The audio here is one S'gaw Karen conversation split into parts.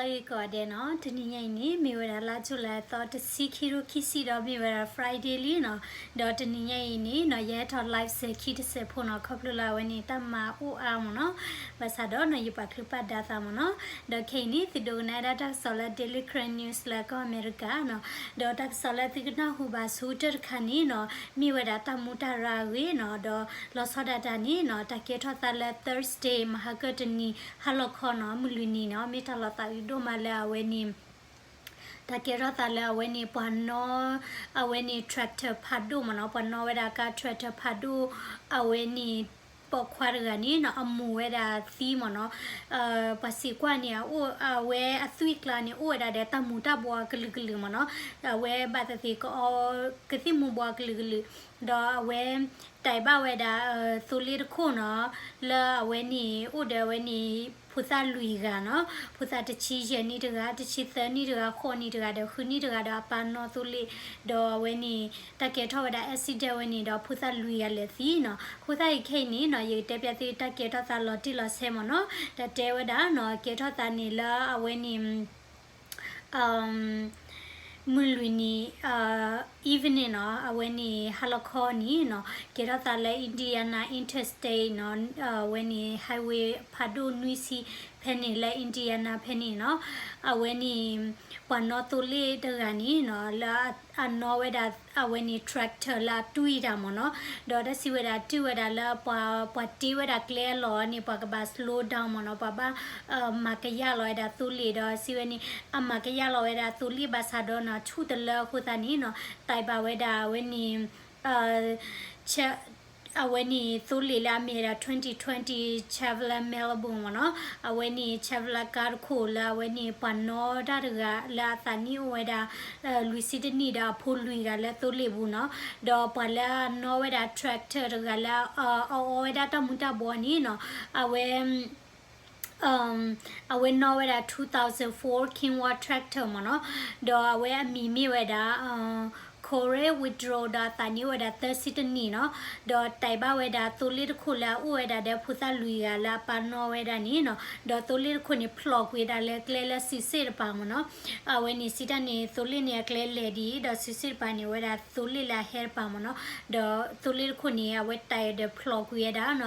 ဂ့ၤကိးဂၤဒဲးနီၤ, တနံၤညါအံၤန့ၣ် မ့ၢ်ဝဲဒၣ်လါ July အသီတဆံ ခံကထိခံဆံဒီး မ့ၢ်ဝဲဒၣ် Friday လံနီၤ. ဒီးတနံၤညါအံၤန့ၣ်နီၤ ယဟဲထီၣ် live စဲၤခံတစဲးဖိနီၤ, ခီဖျိလၢအဝဲန့ၣ် တၢ်မၤအိၣ်အါမ့ၢ်နီၤ, ဘၣ်ဆၣ်ဒီးနီၤ ယပာ်ချုးပာ်ဒါသးမ့ၢ်နီၤ. ဒီးခဲအံၤန့ၣ် သုဒိကနၣ်ဝဲဒၣ်တၢ်ကစီၣ်လၢ Daily Karen News လၢကီၢ်အမဲရကၤနီၤ. ဒီးတၢ်ကစီၣ်လၢသုကနၢ်ဟူဘၣ်ဆူတၢ်တခါန့ၣ်နီၤ မ့ၢ်ဝဲဒၣ်တၢ်မူတၢ်ရၢ်အဂ့ၢ်နီၤ. ဒီးလီၤဆီဒၣ်တၢ်န့ၣ်နီၤ တၢ်ကဲထီၣ်သးလၢ Thursday မဟါကတနံၤ ဟါလီၤခီနီၤ မုၢ်လွံၢ်နံၤနီၤ မ့ၢ်တၢ်လီၤသးအုးဒိၣ်မးလၢအဝဲန့ၣ် တၢ်ကဲထီၣ်သးလၢအဝဲန့ၣ် ပှၤနီၣ် အဝဲန့ၣ် tractor ဖးဒိၣ်မ့ၢ်နီၤ, ပှၤနီၣ်ဝဲဒၣ်ကါ tractor ဖးဒိၣ် အဝဲန့ၣ် ပိာ်ခွါတဂၤန့ၣ်နီၤ အမူၤဝဲဒၣ်သံမ့ၢ်နီၤ. ပှၤစံးကွၢ်န့ၣ် အအိၣ် အဝဲအသွံၣ်ကျါန့ၣ် အိၣ်ဝဲဒၣ်ဒီးတၢ်မူၤတၢ်ဘှီးအကလုာ်ကလုာ်မ့ၢ်နီၤ. အဝဲဘၣ်သ့ၣ်သ့ၣ်ကအီ ကသံၣ်မူၤဘှီးအကလုာ်ကလုာ် ဒီးအဝဲ တဲဘၣ်ဝဲဒၣ် သိလ့ၣ်တခိၣ်နီၤ လၢအဝဲန့ၣ် အိၣ်ဒီးအဝဲန့ၣ် ဖိသၣ်လွံၢ်ဂၤနီၤ, ဖိသၣ်တဆံယဲၢ်နံၣ်တဂၤ, တဆံသၢနံၣ်တဂၤ, ဃိးနံၣ်တဂၤ ဒီးဃုနံၣ်တဂၤ ဒီးအပၢ်နီၣ်သိလ့ၣ်, ဒီးအဝဲန့ၣ် တၢ်ကဲထီၣ်ဝဲဒၣ် accident ဝဲန့ၣ် ဒီးဖိသၣ်လွံၢ်ဂၤလဲၤသံနီၤ. အဃိသတးအံၤခဲအံၤန့ၣ်နီၤ ယကတဲပျးသုတၢ်ကဲထီၣ်သးလီၤတံၢ်လီၤဆဲးမ့ၢ်နီၤ, ဒီးတဲဝဲဒၣ်နီၤ ကဲထီၣ်သးန့ၣ်လၢအဝဲန့ၣ် မုၢ်လွံၢ်နံၤ evening နီၤ, အဝဲန့ၣ် ဟါလီၤခီန့ၣ်နီၤ ကဲထီၣ်သးလၢ Indiana Interstate နီၤ, အဝဲန့ၣ် highway ဖးဒိၣ်နွံဆံ ဖဲန့ၣ်လၢ Indiana ဖဲန့ၣ်နီၤ, အဝဲန့ၣ် ပှၤနီၣ်သိလ့ၣ်တဂၤန့ၣ်နီၤ လၢအနီၣ်ဝဲဒၣ် အဝဲန့ၣ် tractor လၢအတွံၢ်တၢ်မ့ၢ်နီၤ, ဒီးတၢ်စံးဝဲဒၣ် တွံၢ်ဝဲဒၣ်လၢပှၤ ပှၤတ့ဝဲဒၣ်ကျဲအလီၢ်န့ၣ် ပှၤကဘၣ် slow down မ့ၢ်နီၤ, ပှၤဘၣ် မၤကယၢ်လီၤဝဲဒၣ်သိလ့ၣ်ဒီး စံးဝဲန့ၣ် အမၤကယၢ်လီၤဝဲဒၣ်သိလ့ၣ်ဘၣ်ဆၣ်ဒီးနီၤ ဆူၣ်တလၢအဃိသတးန့ၣ်နီၤ တဲဘၣ်ဝဲဒၣ်အဝဲန့ၣ် အဝဲန့ၣ်သိလ့ၣ်လၢအမ့ၢ်ဝဲဒၣ် twenty twenty Chevrolet Malibu မ့ၢ်နီၤ, အဝဲန့ၣ် Chevrolet ကါတခိၣ်လၢအဝဲန့ၣ် ပှၤနီၣ်တၢ်တဂၤလၢအသးနံၣ်အိၣ်ဝဲဒၣ် လွံၢ်ဆံတနံၣ်ဒီးအဖိလွံၢ်ဂၤလၢသိလ့ၣ်ပူၤနီၤ, ဒီးပှၤလၢအနီၣ်ဝဲဒၣ် tractor တဂၤလၢ အအီဝဲဒၣ်တၢ်မူၤတၢ်ဘှီးန့ၣ်နီၤ, အဝဲ အဝဲနီၣ်ဝဲဒၣ် two thousand four Kingwa tractor မ့ၢ်နီၤ, ဒီးအဝဲအမံၤမ့ၢ်ဝဲဒၣ် Corey Woodrow ဒီးအသးနံၣ်အိၣ်ဝဲဒၣ်သၢဆံတနံၣ်နီၤ, ဒီးတဲဘၣ်ဝဲဒၣ်သိလ့ၣ်တခိၣ်လၢအအိၣ်ဝဲဒၣ်ဒီးဖိသၣ်လွံၢ်ဂၤလၢအပၢ်နီၣ်ဝဲဒၣ်န့ၣ်နီၤ, ဒီးသိလ့ၣ်တခိၣ်န့ၣ် ဖျိးကွံာ်ဝဲဒၣ်လၢကျဲလၢစုစ့ၣ်တပၤမ့ၢ်နီၤ, အဝဲန့ၣ်စံးတၢ်န့ၣ် သိလ့ၣ်န့ၣ်အကျဲလဲၤဒ်အံၤ ဒီးစုစ့ၣ်တပၤန့ၣ် အဝဲဒၣ်သိလ့ၣ်လၢအဟဲတပၤမ့ၢ်နီၤ, ဒီးသိလ့ၣ်တခိၣ်န့ၣ် အဝဲတဲဒီးဖျိးကွံာ်ဝဲဒၣ်နီၤ, ဒီးတၢ်စံး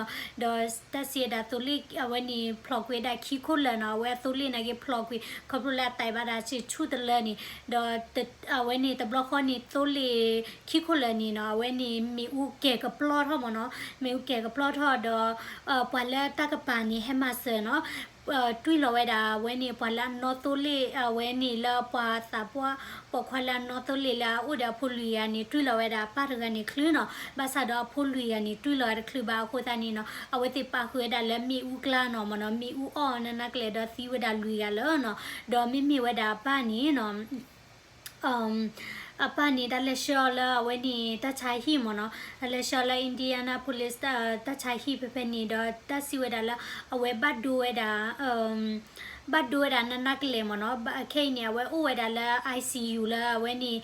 ဝဲဒၣ်သိလ့ၣ်အဝဲန့ၣ် ဖျိးကွံာ်ဝဲဒၣ်ခံခိၣ်လၢာ်နီၤ, အဝဲအသိလ့ၣ်နာ်က့ဖျိးကွံာ် ခီဖျိလၢအတဲဘၣ်ဒၣ်ဆူၣ်တလၢန့ၣ်, ဒီးအဝဲန့ၣ်တဘျီဃီန့ၣ် သိလ့ၣ်ခံခိၣ်လၢာ်န့ၣ်နီၤ အဝဲန့ၣ်မ့ၣ်အူကဲၤကပျီၢ်ထီၣ်မ့ၢ်နီၤ, မ့ၣ်အူကဲၤကပျီၢ်ထီၣ်ဒီး ပှၤလၢတၢ်ကပၤန့ၣ် ဟဲမၤစၢၤနီၤ တွံၢ်လီၤဝဲဒၣ်အဝဲန့ၣ် ပှၤလၢအနီၣ်သိလ့ၣ် အဝဲန့ၣ်လၢပှၤသးပှၢ်ပိာ်ခွါလၢအနီၣ်သိလ့ၣ်လၢအအိၣ်ဒီးအဖိလွံၢ်ဂၤန့ၣ် တွံၢ်လီၤဝဲဒၣ်အပၢ်တဂၤန့ၣ်ချုးနီၤ, ဘၣ်ဆၣ်ဒီးအဖိလွံၢ်ဂၤန့ၣ် တွံၢ်လီၤဝဲတချုးဘၣ်အဃိသတးန့ၣ်နီၤ အဝဲသ့ၣ်ပာ်ဃုာ်ဝဲဒၣ်လၢမ့ၣ်အူကျါနီၤမ့ၢ်နီၤ, မ့ၣ်အူအီၣ်နးနးကလဲာ်ဒီးသံဝဲဒၣ်လွံၢ်ဂၤလၢနီၤ, ဒီးမ့မ့ၢ်ဝဲဒၣ်အပၢ်န့ၣ်နီၤ အပၢ်န့ၣ် တၢ်လဲၤဆှၢအီၤလၢအဝဲန့ၣ် တၢ်ဆါဟံၣ်မ့ၢ်နီၤ, တၢ်လဲၤဆှၢအီၤလၢ Indianapolis တၢ်ဆါဟံၣ်ဖဲဖဲန့ၣ်ဒီး တၢ်စံးဝဲဒၣ်လၢ အဝဲဘၣ်ဒိဝဲဒၣ် ဘၣ်ဒိဝဲဒၣ်နးနးကလဲာ်မ့ၢ်နီၤ, ခဲအံၤန့ၣ် အဝဲအိၣ်ဝဲဒၣ်လၢ I C U လၢအဝဲန့ၣ်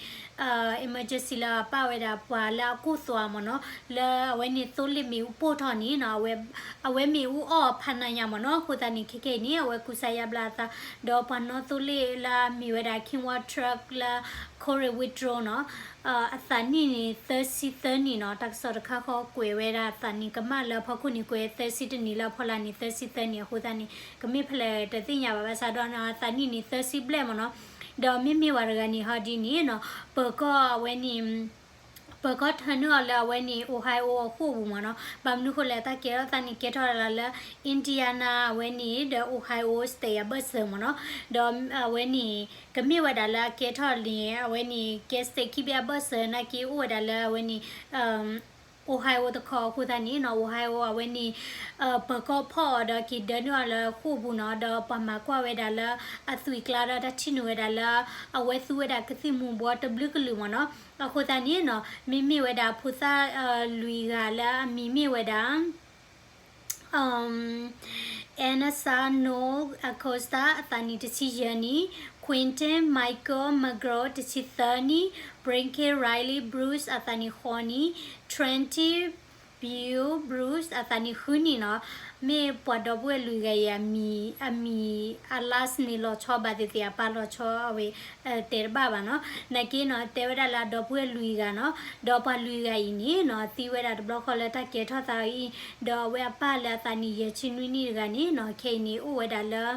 emergency လၢအပာ်ဝဲဒၣ်ပှၤလၢအကိၢ်သွးမ့ၢ်နီၤ, လၢအဝဲန့ၣ်သိလ့ၣ်မ့ၣ်အူပိၢ်ထီၣ်န့ၣ်နီၤ, အဝဲမ့ၣ်အူအီၣ်ဖးနးညါမ့ၢ်နီၤ, အဃိသတးန့ၣ် ခဲခဲအံၤန့ၣ် အဝဲကူစါယါဘျါအသး, ဒီးပှၤနီၣ်သိလ့ၣ်လၢအမ့ၢ်ဝဲဒၣ် Kingwa truck လၢ Corey Woodrow နီၤ အသးနံၣ်န့ၣ် သၢဆံသၢနံၣ်နီၤ, တၢ်ကစီၣ်တခါဃီကွဲးဝဲဒၣ်အသးနံၣ်ကမၣ်လၢအဖီခိၣ်န့ၣ် ကွဲးသၢဆံတနံၣ်လၢအဖီလာ်န့ၣ် သၢဆံသၢနံၣ်အဃိသတးန့ၣ် ကမ့ၢ်ဖဲလဲၣ်တသ့ၣ်ညါဘၣ်, ဘၣ်ဆၣ်ဒီးနီၤ အသးနံၣ်န့ၣ် သၢဆံဘျဲၣ်မ့ၢ်နီၤ, ဒီးမ့မ့ၢ်ဝဲတဂၤန့ၣ် ဟီဒ်န့ၣ်နီၤ ပၢၤကီၢ်အဝဲန့ၣ် ပၢၤကီၢ်ထၢနုာ်အီၤလၢအဝဲန့ၣ် Ohio အဃိာ်ပူၤမ့ၢ်နီၤ, ဘၣ်မနုၤဃိလဲၣ် တၢ်ကဲထီၣ်သးန့ၣ် ကဲထီၣ်ဒၣ်လၢ Indiana အဝဲန့ၣ် ဒီး Ohio state အဘၢၣ်စၢၤမ့ၢ်နီၤ, ဒီးအဝဲန့ၣ် ကမ့ၢ်ဝဲဒၣ်လၢအကဲထီၣ်န့ၣ် အဝဲန့ၣ် ကဲ state ခံဘ့ၣ်အဘၢၣ်စၢၤနာ်က့ အိၣ်ဝဲဒၣ်လၢအဝဲန့ၣ် Ohio တခီအဃိသတးန့ၣ်နီၤ, Ohio အဝဲန့ၣ် ပၢၤကီၢ်ဖီၣ်အီၤဒီးက့ၤဒၢနုာ်အီၤလၢဃိာ်ပူၤနီၤ, ဒီးပှၤမၤကွၢ်ဝဲဒၣ်လၢအသွံၣ်ကျါဒီးတၢ်ထံၣ်နုာ်ဝဲဒၣ်လၢ အဝဲသူဝဲဒၣ်ကသံၣ်မူၤဘှီးတဘျုးကလုာ်မ့ၢ်နီၤ, အဃိသတးန့ၣ်နီၤ မ့မ့ၢ်ဝဲဒၣ်ဖိသၣ်လွံၢ်ဂၤလၢအမံၤမ့ၢ်ဝဲဒၣ် Anasano Acosta အသးနံၣ်တဆံယဲၢ်နံၣ်, Quinton Michael Magro တဆံသၢနံၣ်, Brinke Riley Bruce အသးနံၣ်ဃိးနံၣ်, Trenty Beau Bruce အသးနံၣ်ဃုနံၣ်နီၤ, မ့ၢ်ပှၤဒီပုၢ်ဝဲၢ်လွံၢ်ဂၤအံၤ အမံၤ အမံၤ အ last name လီၤဆီဘၣ်သ့ၣ်သ့ၣ် အပၢ်လီၤဆီအဝဲ တဲတဘၣ်ဘၣ်နီၤ. နာ်က့နီၤ တဲဝဲဒၣ်လၢအဒီပုၢ်ဝဲၢ်လွံၢ်ဂၤနီၤ, ဒီးပှၤလွံၢ်ဂၤအံၤန့ၣ်နီၤ သံဝဲဒၣ်တဘျီဃီလၢတၢ်ကဲထီၣ်သးအံၤ, ဒီးအဝဲအပၢ်လၢအသးနံၣ်ယဲၢ်ဆံနွံနံၣ်တဂၤန့ၣ်နီၤ ခဲအံၤန့ၣ်အိၣ်ဝဲဒၣ်လၢ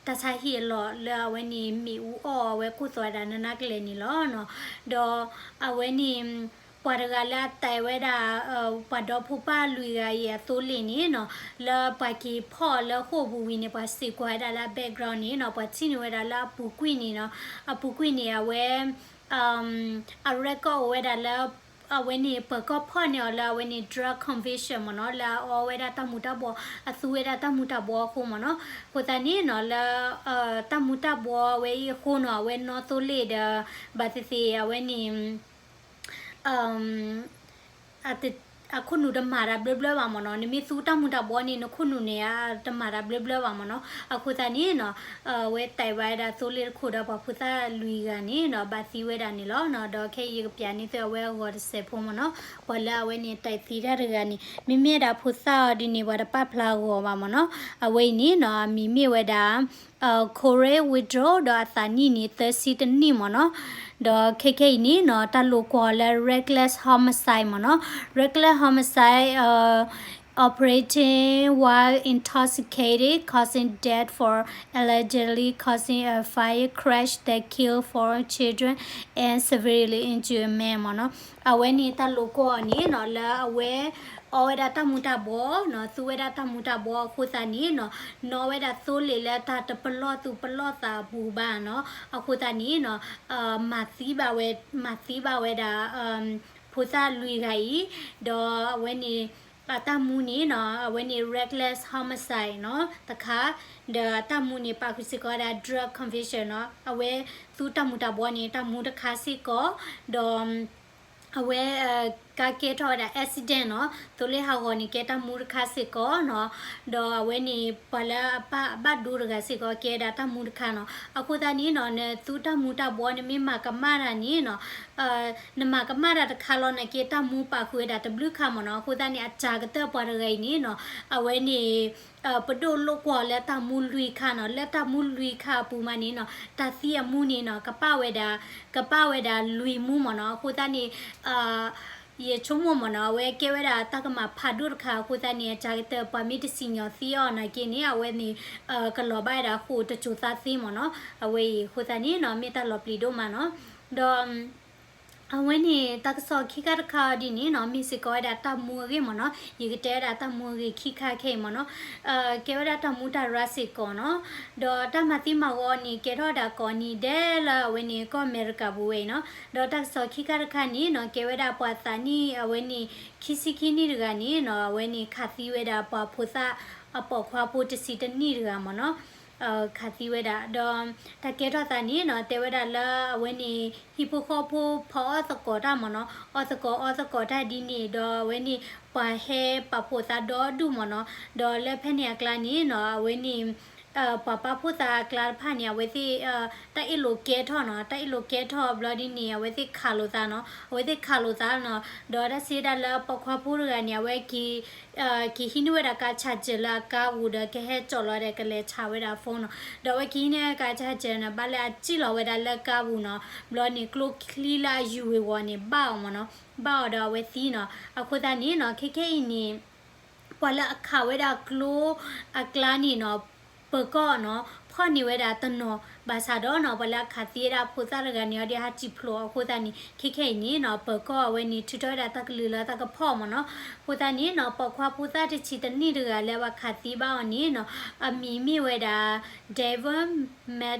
တၢ်ဆါဟံၣ်အလီၢ်လၢအဝဲန့ၣ် မ့ၣ်အူအီၣ်အဝဲကိၢ်သီးဝဲဒၣ်နးနးကလဲာ်န့ၣ်လီၤနီၤ. ဒီးအဝဲန့ၣ် ပှၤတဂၤလၢအတဲဝဲဒၣ် ပှၤဒီဖိပၢ်လွံၢ်ဂၤအံၤအသိလ့ၣ်န့ၣ်နီၤ, လၢပှၤက့ၤဖီၣ်အီၤလၢဃိာ်ပူၤဝံၤန့ၣ် ပှၤစံးကွၢ်ဝဲဒၣ်လၢအ background န့ၣ်နီၤ, ပှၤထံၣ်န့ၢ်ဝဲဒၣ်လၢအပူၤကွံာ်န့ၣ်နီၤ, အပူၤကွံာ်န့ၣ် အဝဲ အ record အိၣ်ဝဲဒၣ်လၢ အဝဲန့ၣ် ပၢၤကီၢ်ဖီၣ်န့ၢ်အီၤလၢအဝဲန့ၣ် drug conviction မ့ၢ်နီၤ, လၢအအီဝဲဒၣ်တၢ်မူၤတၢ်ဘှီး အသူဝဲဒၣ်တၢ်မူၤတၢ်ဘှီးအဃိမ့ၢ်နီၤ. အဃိသတးန့ၣ်နီၤ လၢ တၢ်မူၤတၢ်ဘှီးဝဲအံၤအဃိနီၤ အဝဲနီၣ်သိလ့ၣ်ဒီး ဘၣ်သ့ၣ်သ့ၣ် အဝဲန့ၣ် အခိၣ်နူာ်တမၤတၢ်ဘျၢဘျၢဘၣ်မ့ၢ်နီၤ, နမ့ၢ်သူတၢ်မူၤတၢ်ဘှီးန့ၣ် နခိၣ်နူာ်န့ၣ် တမၤတၢ်ဘျၢဘျၢဘၣ်မ့ၢ်နီၤ. အဃိသတးန့ၣ်နီၤ အဝဲတဲဘၣ်ဝဲဒၣ်သိလ့ၣ်တခိၣ်ဒီးပှၤဖိသၣ်လွံၢ်ဂၤန့ၣ်နီၤ ဘၣ်သံဝဲဒၣ်န့ၣ်လီၤ. ဒီးခဲအံၤယကပျးန့ၢ်သုအဝဲအဂီၤတစဲးဖိမ့ၢ်နီၤ, ပှၤလၢအဝဲန့ၣ်တဲသံတၢ်တဂၤန့ၣ် မ့မ့ၢ်ဒၣ်ဖိသၣ်အီၤဒ်န့ၣ် ပှၤတပာ်ဖျါအဂီၤဘၣ်မ့ၢ်နီၤ. အဝဲအံၤန့ၣ်နီၤ အမံၤမ့ၢ်ဝဲဒၣ် Corey Withrow ဒီးအသးနံၣ်န့ၣ် သၢဆံတနံၣ်မ့ၢ်နီၤ. ဒီးခဲခဲအံၤန့ၣ်နီၤ တၢ်လိာ်ကွီၢ်အီၤလၢ reckless homicide မ့ၢ်နီၤ, reckless homicide, operating while intoxicated, causing death for allegedly causing a fire crash that killed four children and severely injured a man မ့ၢ်နီၤ. အဝဲန့ၣ်တၢ်လိာ်ကွီၢ်အီၤန့ၣ်နီၤ လၢအဝဲ အီဝဲဒၣ်တၢ်မူၤတၢ်ဘှီးနီၤ, သူဝဲဒၣ်တၢ်မူၤတၢ်ဘှီးအဃိသတးန့ၣ်နီၤ နီၣ်ဝဲဒၣ်သိလ့ၣ်လၢတၢ်တပလီၢ်သူပလီၢ်သးအပူၤဘၣ်နီၤ. အဃိသတးန့ၣ်နီၤ မၤသံဘၣ်ဝဲ, မၤသံဘၣ်ဝဲဒၣ် ဖိသၣ်လွံၢ်ဂၤအံၤ, ဒီးအဝဲန့ၣ် အတၢ်မူန့ၣ်နီၤ အဝဲန့ၣ် reckless homicide နီၤ တခါ, ဒီးအတၢ်မူန့ၣ် ပာ်ဃုာ်စ့ၢ်ကီးဝဲဒၣ် drug conviction နီၤ, အဝဲသူတၢ်မူၤတၢ်ဘှီးန့ၣ် တၢ်မူတခါစ့ၢ်ကီး, ဒီး အဝဲ ကါကဲထီၣ်ဝဲဒၣ် accident နီၤ, သိလ့ၣ်ဟးဂီၤန့ၣ် ကဲတၢ်မူတခါစ့ၢ်ကီးနီၤ, ဒီးအဝဲန့ၣ် ပှၤလၢအပၢ်ဘၣ်ဒိတဂၤစ့ၢ်ကီး ကဲဒၣ်တၢ်မူတခါနီၤ. အဃိသတးန့ၣ်နီၤ နသူတၢ်မူတၢ်ဘှီး နမ့ၢ်မၤကမၣ်တၢ်န့ၣ်နီၤ နမၤကမၣ်တၢ်တခါလီၤနာ်က့ တၢ်မူပာ်ဃုာ်ဝဲဒၣ်တဘျုးခါမ့ၢ်နီၤ. အဃိသတးန့ၣ် အစှၤကတၢၢ်ပှၤတဂၤအံၤန့ၣ်နီၤ အဝဲန့ၣ် ပဒိၣ်လိာ်ကွီၢ်လၢတၢ်မူလွံၢ်ခါနီၤ, လၢတၢ်မူလွံၢ်ခါအပူၤမးန့ၣ်နီၤ တၢ်သံအမူန့ၣ်နီၤ ကပၣ်ဝဲဒၣ်, ကပၣ်ဝဲဒၣ်လွံၢ်မူမ့ၢ်နီၤ. အဃိသတးန့ၣ် ယဆိကမိၣ်မ့ၢ်နီၤ အဝဲကဲဝဲဒၣ်တၢ်ကမၣ်ဖးဒိၣ်တခါ အဃိသတးန့ၣ် အစှၤကတၢၢ်ပှၤမ့ၢ်တစံၣ်ညီၣ်သံအီၤနာ်က့န့ၣ် အဝဲန့ၣ် ကလီၤဘၣ်ဝဲဒၣ်ဃိာ်တစိၤသးသ့မ့ၢ်နီၤ. အဝဲအံၤအဃိသတးန့ၣ်နီၤ မ့ၢ်တၢ်လီၤပျံၤဒိၣ်မးနီၤ. ဒီး အဝဲန့ၣ် တၢ်ကစီၣ်ခံခါတခါအီၤဒ်န့ၣ်နီၤ မ့ၢ်စ့ၢ်ကီးဝဲဒၣ်တၢ်မူအဂ့ၢ်မ့ၢ်နီၤ, ယကတဲဝဲဒၣ်တၢ်မူအဂ့ၢ်ခံခါခဲအံၤမ့ၢ်နီၤ, ကဲဝဲဒၣ်တၢ်မူတၢ်ရၢ်စ့ၢ်ကီးနီၤ, ဒီးတၢ်မၤသံမၤဝီန့ၣ် ကဲထီၣ်ဝဲဒၣ်ကိးနံၤဒဲးလၢအဝဲန့ၣ်ကီၢ်အမဲရကၤပူၤဝဲအံၤနီၤ, ဒီးတၢ်ကစီၣ်ခံခါတခါန့ၣ်နီၤ ကဲဝဲဒၣ်ပှၤသးနံၣ်အဝဲန့ၣ် ခံဆံခံနံၣ်တဂၤန့ၣ်နီၤ အဝဲန့ၣ်ခးသံဝဲဒၣ်ပှၤဖိသၣ်အပိာ်ခွါဖိတဆံတနံၣ်တဂၤမ့ၢ်နီၤ ခးသံဝဲဒၣ် ဒီးတၢ်ကဲထီၣ်သးန့ၣ်နီၤ တဲဝဲဒၣ်လၢအဝဲန့ၣ် ဟံၣ်ဖိဃီဖိဖီအီၣ်သကိးတၢ်မ့ၢ်နီၤ, အီၣ်သကိးအီသကိးတၢ်ဒ်န့ၣ် ဒီးအဝဲန့ၣ် ပှၤဟဲပာ်ဖှိၣ်သးဒီဒူၣ်မ့ၢ်နီၤ, ဒီးလၢဖဲန့ၣ်အကျါန့ၣ်နီၤ အဝဲန့ၣ် ပှၤပာ်ဖှိၣ်သးအကျါတဖၣ်န့ၣ် အဝဲသ့ၣ် တၢ်အ့ၣ်လိာ်ကဲထီၣ်နီၤ, တၢ်အ့ၣ်လိာ်ကဲထီၣ်ဘျီဒ်န့ၣ် အဝဲသ့ၣ်ခးလိာ်သးနီၤ, အဝဲသ့ၣ်ခးလိာ်သးနီၤ, ဒီးတၢ်စံးဒၣ်လၢပိာ်ခွါဖိတဂၤန့ၣ် အဝဲက့ၤ က့ၤဟံးန့ၢ်ဝဲဒၣ်ကါ charger လၢအကါပူၤဒီးကဟဲကၠီၣ်လီၤဒီးကလဲၤဆးဝဲဒၣ် phone နီၤ, ဒီးအဝဲက့ၤဟံးန့ၢ်ကါ charger န့ၣ် ဘၣ်လၢအစံၣ်လီၤဝဲဒၣ်လၢကါပူၤနီၤ, ဘျီန့ၣ် ကျိချံလၢအယူၤဝ့ၤဝီၤန့ၣ် ဘၣ်အီၤမ့ၢ်နီၤ, ဘၣ်အီၤဒီးအဝဲသံနီၤ, အဃိသတးန့ၣ်နီၤ ခဲခဲအံၤန့ၣ် ပှၤလၢအခးဝဲဒၣ်ကျိအကျါန့ၣ်နီၤ ပၢၤကီၢ်နီၤ ဖီၣ်န့ၢ်ဝဲဒၣ်တနီၤ ဘၣ်ဆၣ်ဒီးနီၤ ပှၤလၢအခးသံဝဲဒၣ်ဖိသၣ်တဂၤန့ၣ် အီၤဒ်ဟးစံၣ်ဖျိးအဃိသတးန့ၣ် ခဲခဲအံၤန့ၣ်နီၤ ပၢၤကီၢ်အဝဲန့ၣ် ထုးထီၣ်ဝဲဒၣ်တၢ်ကလုၢ်လၢတၢ်ကဖီၣ်မ့ၢ်နီၤ, အဃိသတးန့ၣ်နီၤ ပိာ်ခွါဖိသၣ်တဆံတနံၣ်တဂၤလၢပှၤခးသံဘၣ်အီၤန့ၣ်နီၤ အမံၤမ့ၢ်ဝဲဒၣ် Devon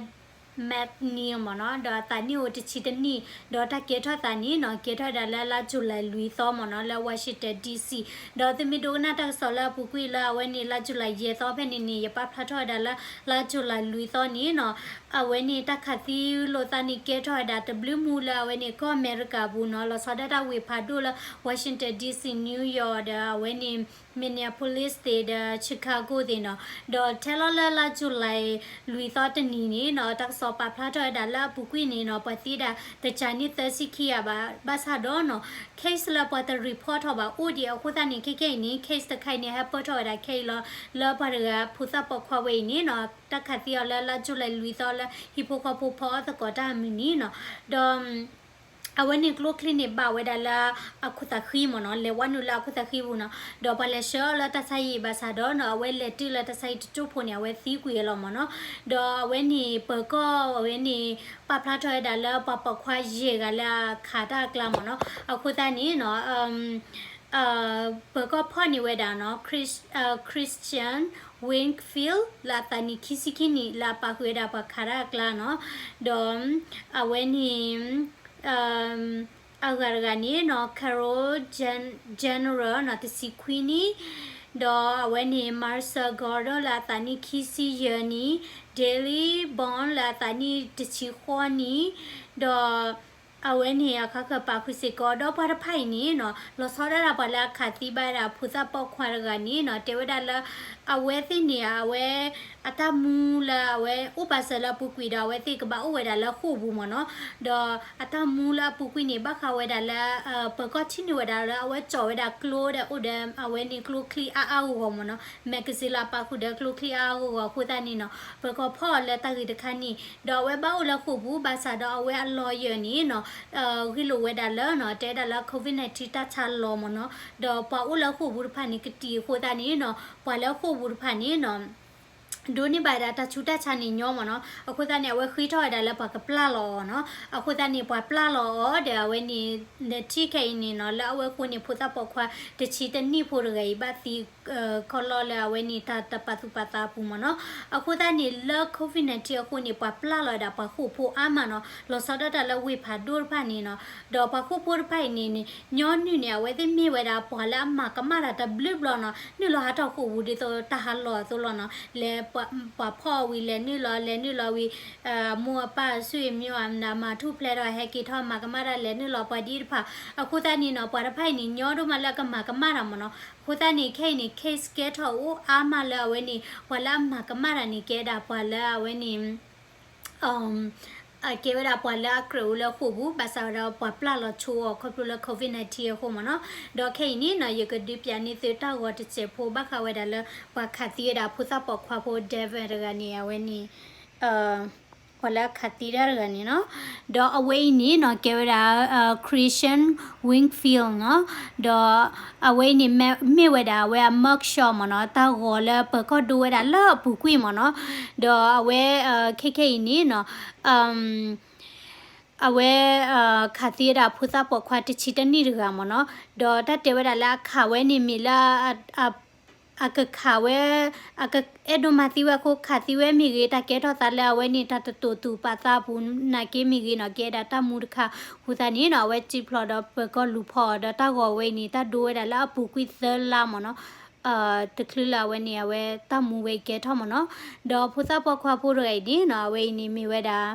McNeil မ့ၢ်နီၤ, ဒီးအသးနံၣ်အိၣ်တဆံတနံၣ်, ဒီးတၢ်ကဲထီၣ်သးန့ၣ်နီၤ ကဲထီၣ်ဝဲဒၣ်လၢလါ July လွံၢ်သီမ့ၢ်နီၤ လၢ Washington D C, ဒီးသုမ့ၢ်ဒိကနၣ်တၢ်ကစီၣ်လၢအပူၤကွံာ်လၢအဝဲန့ၣ် လါ July ယဲၢ်သီဖဲန့ၣ်န့ၣ် ယပာ်ဖျါထီၣ်ဝဲဒၣ်လၢ လါ July လွံၢ်သီန့ၣ်နီၤ အဝဲန့ၣ်တၢ်ခးသံလိာ်သးန့ၣ် ကဲထီၣ်ဝဲဒၣ်တဘျုးမူလၢအဝဲန့ၣ် ကီၢ်အမဲရကၤပူၤနီၤ လီၤဆီဒၣ်တၢ်ဝ့ၢ်ဖးဒိၣ်လၢ Washington D C, New York ဒီးအဝဲန့ၣ် Minneapolis သ့ၣ်ဒီး Chicago သ့ၣ်နီၤ, ဒီးထဲလီၤလၢလါ July လွံၢ်သီတနံၤန့ၣ်နီၤ တၢ်ကစီၣ်ပာ်ဖျါထီၣ်ဝဲဒၣ်လၢအပူၤကွံာ်န့ၣ်နီၤ ပှၤသံဒၣ်တကၤန့ၢ်သၢဆံခံဂၤဘၣ်, ဘၣ်ဆၣ်ဒီးနီၤ case လၢပှၤတ report ထီၣ်ဘၣ်အိၣ်ဒံးအဃိသတးန့ၣ် ခဲခဲအံၤန့ၣ် case တခါအံၤန့ၣ် ဟဲပၢၢ်ထီၣ်ဝဲဒၣ်ခဲအံၤလီၤ, လၢပှၤတဂၤဖိသၣ်ပိာ်ခွါဝဲအံၤန့ၣ်နီၤ တၢ်ခးသံအီၤလၢလါ July လွံၢ်သီလၢ ဟံၣ်ဖိဃီဖိဖီအီၣ်သကိးတၢ်အမုၢ်နံၤနီၤ, ဒီး အဝဲန့ၣ်ကျိချံန့ၣ်ဘၣ်ဝဲဒၣ်လၢအခိၣ်သးဃံမ့ၢ်နီၤ, လဲၤဝဲနုာ်လၢအခိၣ်သးဃံပူၤနီၤ, ဒီးပှၤလဲၤဆှၢအီၤလၢတၢ်ဆါဟံၣ်ဘၣ်ဆၣ်ဒီးနီၤ အဝဲလဲၤတုၤလၢတၢ်ဆါဟံၣ်တကၠိဖိန့ၣ် အဝဲသံကွံာ်အလီၤမ့ၢ်နီၤ, ဒီးအဝဲန့ၣ် ပၢၤကီၢ်အဝဲန့ၣ် ပာ်ဖျါထီၣ်ဝဲဒၣ်လၢပှၤပိာ်ခွါယဲၢ်ဂၤလၢအခးတၢ်အကျါမ့ၢ်နီၤ, အဃိသတးန့ၣ်နီၤ ပၢၤကီၢ်ဖီၣ်န့ၢ်ဝဲဒၣ်နီၤ Chris- Christian Wakefield လၢအသးနံၣ်ခံဆံခံနံၣ် လၢအပာ်ဃုာ်ဝဲဒၣ်ပှၤခးတၢ်အကျါနီၤ, ဒီးအဝဲန့ၣ် အဂၤတဂၤန့ၣ်နီၤ Carol Gen- General နီၤ တဆံခွံနံၣ်, ဒီးအဝဲန့ၣ် Marcia Gordon လၢအသးနံၣ်ခံဆံယဲၢ်နံၣ်, Daley Bond လၢအသးနံၣ်တဆံဃိးနံၣ်, ဒီး အဝဲန့ၣ် အခါခၢၣ်ပာ်ဃုာ်စ့ၢ်ကီး ဒီးပှၤတဖၣ်အံၤန့ၣ်နီၤ လီၤဆီဒၣ်တၢ်ပှၤလၢအခးသံဘၣ်ဝဲဒၣ်ဖိသၣ်ပိာ်ခွါတဂၤန့ၣ်နီၤ တဲဝဲဒၣ်လၢ အဝဲသ့ၣ်န့ၣ် အဝဲ အတၢ်မူလၢအဝဲအိၣ်ပာ်စၢၤလၢအပူၤကွံာ်ဒီး အဝဲသ့ၣ်ကဘၣ်အိၣ်ဝဲဒၣ်လၢဃိာ်ပူၤမ့ၢ်နီၤ, ဒီးအတၢ်မူလၢအပူၤကွံာ်န့ၣ် ဘၣ်ဃးဝဲဒၣ်လၢ ပၢၤကီၢ်ထံၣ်န့ၢ်ဝဲဒၣ်လၢအဝဲကၠီၣ်ဝဲဒၣ်ကျိဒီးအိၣ်ဒီး အဝဲန့ၣ်ကျိချံအါအါဂီၢ်ဂီၢ်မ့ၢ်နီၤ, magazine လၢအပာ်ဃုာ်ဒီးကျိချံအါအါဂီၢ်ဂီၢ်အဃိသတးန့ၣ်နီၤ ပၢၤကီၢ်ဖီၣ်အီၤလၢတၢ်ဂ့ၢ်တခါန့ၣ် ဒီးအဝဲဘၣ်အိၣ်လၢဃိာ်ပူၤ ဘၣ်ဆၣ်ဒီးအဝဲအ lawyer န့ၣ်နီၤ ဂ့ၢ်လိာ်ဝဲဒၣ်လၢနီၤ တဲဝဲဒၣ်လၢ COVID nineteen တၢ်ဆါလီၤမ့ၢ်နီၤ, ဒီးပှၤအိၣ်လၢဃိာ်ပူၤတဖၣ်န့ၣ် ကတံာ်အဃိသတးန့ၣ်နီၤ ပှၤလၢဃိာ်ပူၤတဖၣ်န့ၣ်နီၤ ဒိးန့ၢ်ဘၣ်ဒၣ်တၢ်ဆူးတၢ်ဆါန့ၣ်ညီမ့ၢ်နီၤ, အဃိသတးန့ၣ် အဝဲဃ့ထီၣ်ဝဲဒၣ်လၢပှၤကပျၢ်လီၤအီၤနီၤ, အဃိသတးန့ၣ် ပှၤပျၢ်လီၤအီၤဒီးအဝဲန့ၣ် နထံၣ်ခဲအံၤန့ၣ်နီၤ လၢအဝဲဃိန့ၣ် ဖိသၣ်ပိာ်ခွါတဆံတနံၣ်ဖိတဂၤအံၤဘၣ်သံ ခီလီလၢအဝဲန့ၣ် တၢ်တပာ်သူၣ်ပာ်သးအပူၤမ့ၢ်နီၤ, အဃိသတးန့ၣ် လၢ COVID nineteen အဃိန့ၣ် ပှၤပျၢ်လီၤဝဲဒၣ်ပှၤဃိာ်ဖိအါမးနီၤ, လီၤဆီဒၣ်တၢ်လၢဝ့ၢ်ဖးဒိၣ်တဖၣ်န့ၣ်နီၤ, ဒီးပှၤဃိာ်ဖိတဖၣ်အံၤန့ၣ်န့ၣ် ညီနုၢ်န့ၣ် အဝဲသ့ၣ်မ့ၢ်ဝဲဒၣ်ပှၤလၢအမၤကမၣ်တၢ်တဘျုးဘျီနီၤ, နုာ်လီၤဟးထီၣ်ဃိာ်ပူၤဒ်သိးတၢ်ဟးလီၤအသိးလီၤနီၤ, လဲၤပှၤဖီၣ်ဝံၤ လဲၤနုာ်လီၤ လဲၤနုာ်လီၤဝံၤ အမိၢ်အပၢ်အဆွေမျိုး မၤထူၣ်ဖျဲးထီၣ် ဟဲက့ၤထီၣ်မၤကမၣ်တၢ် လဲၤနုာ်လီၤပှၤဒ်တဖၣ်, အဃိသတးန့ၣ်နီၤ ပှၤတဖၣ်အံၤန့ၣ် ညီဒိၣ်မးလၢအကမၤကမၣ်တၢ်မ့ၢ်နီၤ, အဃိသတးန့ၣ် ခဲအံၤန့ၣ် case ကဲထီၣ်အိၣ်အါမးလၢအဝဲန့ၣ် ပှၤလၢအမၤကမၣ်တၢ်န့ၣ် ကဲဒၣ်ပှၤလၢအဝဲန့ၣ် အကဲဝဲဒၣ်ပှၤလၢအကြၢးအိၣ်လၢဃိာ်ပူၤ ဘၣ်ဆၣ်ဝဲဒီးပှၤပျၢ်လီၤဆိအီၤ ခီဖျိလၢ COVID nineteen အဃိမ့ၢ်နီၤ, ဒီးခဲအံၤန့ၣ်နီၤ ယကဒုးပျးန့ၢ်သုတၢ်ဂီၤတစဲးဖိ ဘၣ်ဃးဝဲဒၣ်လၢ ပှၤခးသံဝဲဒၣ်ဖိသၣ်ပိာ်ခွါဖိ Devin တဂၤန့ၣ် အဝဲန့ၣ် ပှၤလၢအခးသံတၢ်တဂၤန့ၣ်နီၤ, ဒီးအဝဲအံၤန့ၣ်နီၤ ကဲဝဲဒၣ် Christian Wakefield နီၤ, ဒီးအဝဲအံၤန့ၣ် မ့ၢ်ဝဲဒၣ်အဝဲအ mugshot မ့ၢ်နီၤ, တၢ်ဂီၤလၢပၢၤကီၢ်ဒိဝဲဒၣ်လၢအပူၤကွံာ်မ့ၢ်နီၤ, ဒီးအဝဲ ခဲခဲအံၤန့ၣ်နီၤ အဝဲ ခးသံဝဲဒၣ်ဖိသၣ်ပိာ်ခွါတဆံတနံၣ်တဂၤမ့ၢ်နီၤ, ဒီးတၢ်တဲဝဲဒၣ်လၢအခးဝဲန့ၣ်မ့ၢ်လၢ အကခးဝဲ အကအဲၣ်ဒိးမၤသံဝဲအဃိ ခးသံဝဲမ့ၢ်ဂ့ၤ, တၢ်ကဲထီၣ်သးလၢအဝဲန့ၣ် တၢ်တတိာ်သူၣ်ပာ်သးအပူၤနာ်က့မ့ၢ်ဂ့ၤနီၤ, ကဲဒၣ်တၢ်မူတခါအဃိသတးန့ၣ်နီၤ အဝဲစံးဖျိးဒီးပၢၤကီၢ်လူၤဖီၣ်အီၤဒီး တၢ်ဂီၤဝဲအံၤန့ၣ် တၢ်ဒိဝဲဒၣ်လၢအပူၤကွံာ်သၢလါမ့ၢ်နီၤ, တချုးလၢအဝဲန့ၣ် အဝဲတၢ်မူဝဲအံၤကဲထီၣ်မ့ၢ်နီၤ, ဒီးဖိသၣ်ပိာ်ခွါဖိတဂၤအံၤန့ၣ်နီၤ အဝဲအံၤန့ၣ်မ့ၢ်ဝဲဒၣ်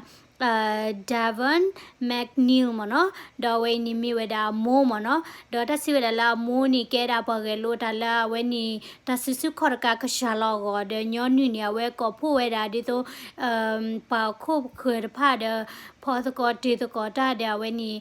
Devin McNeil မ့ၢ်နီၤ, ဒီးအဝဲအံၤန့ၣ်မ့ၢ်ဝဲဒၣ်အမိၢ်မ့ၢ်နီၤ, ဒီးတၢ်စံးဝဲဒၣ်လၢအမိၢ်န့ၣ် ကဲဒၣ်ပှၤဂဲၤလိာ်တၢ်လၢအဝဲန့ၣ် တၢ်စုဆူၣ်ခီၣ်တကးကစှၤလီၤအဂီၢ် ဒီးညီနုၢ်န့ၣ် အဝဲကိးဖှိၣ်ဝဲဒၣ်ဒ်သိး ပှၤခိၣ်ဃၢၤတဖၣ်ဒီး ဖီသကိးတ့ၤသကိးတၢ်ဒီးအဝဲန့ၣ်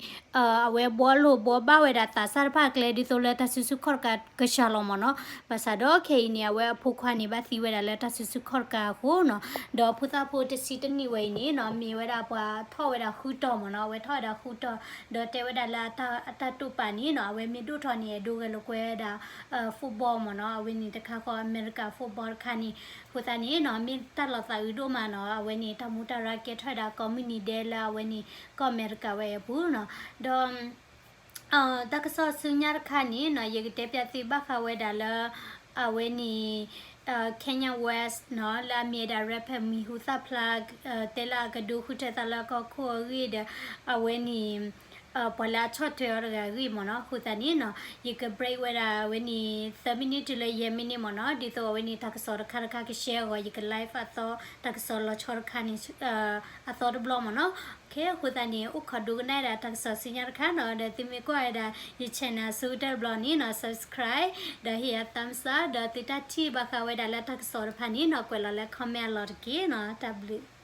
အဝဲဘှီလိာ်ဘှီဘၣ်ဝဲဒၣ်သးစၢ်တဖၣ်အကျဲဒ်သိးလၢတၢ်စုဆူၣ်ခီၣ်တကးကစှၤလီၤမ့ၢ်နီၤ, ဘၣ်ဆၣ်ဒီးခဲအံၤန့ၣ် အဝဲအဖိခွါန့ၣ် ဘၣ်သံဝဲဒၣ်လၢတၢ်စုဆူၣ်ခီၣ်တကးအဃိနီၤ, ဒီးဖိသၣ်ဖိတဆံတနံၣ်ဝဲအံၤန့ၣ်နီၤ မ့ၢ်ဝဲဒၣ်ပှၤထီၣ်ဝဲဒၣ်ဃုတီၤမ့ၢ်နီၤ, အဝဲထီၣ်ဝဲဒၣ်ဃုတီၤ ဒီးတဲဝဲဒၣ်လၢအတၢ်တိာ်ပာ်န့ၣ်နီၤ အဝဲမ့ၢ်ဒိၣ်ထီၣ်န့ၣ် အဒိဂဲၤလိာ်ကွဲဝဲဒၣ် football မ့ၢ်နီၤ, အဝဲန့ၣ်တခါဃီ အမဲရကၤ football တခါန့ၣ်, အဃိသတးန့ၣ်နီၤ မ့ၢ်တၢ်လီၤသးအုးဒိၣ်မးနီၤ, အဝဲန့ၣ် တၢ်မူတၢ်ရၢကဲထီၣ်ဝဲဒၣ်ကိးမုၢ်နံၤဒဲးလၢအဝဲန့ၣ် ကီၢ်အမဲရကၤဝဲအံၤအပူၤနီၤ, ဒီး တၢ်ကစီၣ်ဆူညါတခါန့ၣ်နီၤ ယကတဲပျးသုဘၣ်ဃးဝဲဒၣ်လၢ အဝဲန့ၣ် Kanye West နီၤ လၢအမ့ၢ်ဝဲဒၣ် rapper မံၤဟူသၣ်ဖျါ တဲလၢအကဒိဃုထၢသးလၢကီၢ်ခိၣ်အဂ့ၢ်ဒီး အဝဲန့ၣ် ပှၤလၢအဆီၣ်ထွဲအီၤတဂၤအဂ့ၢ်မ့ၢ်နီၤ. အဃိသတးန့ၣ်နီၤ ယက break ဝဲဒၣ်ဝဲန့ၣ် သၢ minute တုၤလၢ ယဲၢ် minute မ့ၢ်နီၤ. ဒ်သိးအဝဲန့ၣ် တၢ်ကစီၣ်တခါတခါက share အဂီၢ် ယက live အသီ တၢ်ကစီၣ်လီၤဆီတခါန့ၣ် အသီတဘျီမ့ၢ်နီၤ. အဃိသတးန့ၣ် အိၣ်ခိးဒိကနၣ်ဝဲဒၣ်တၢ်ကစီၣ်ဆူညါတခါနီၤ. ဒီးသုမ့ၢ်ကွၢ်ဝဲဒၣ်ယ channel အဆိကတၢၢ်တဘျီန့ၣ်နီၤ subscribe ဒီးဟ့ၣ်ယၤ thumbs up ဒီးသုတၢ်ထံၣ်ဘၣ်ဃးဝဲဒၣ်လၢတၢ်ကစီၣ်တဖၣ်န့ၣ်နီၤ ကွဲးလီၤလၢ comment အလီၢ်တက့ၢ်နီၤ. တၢ်ဘျုး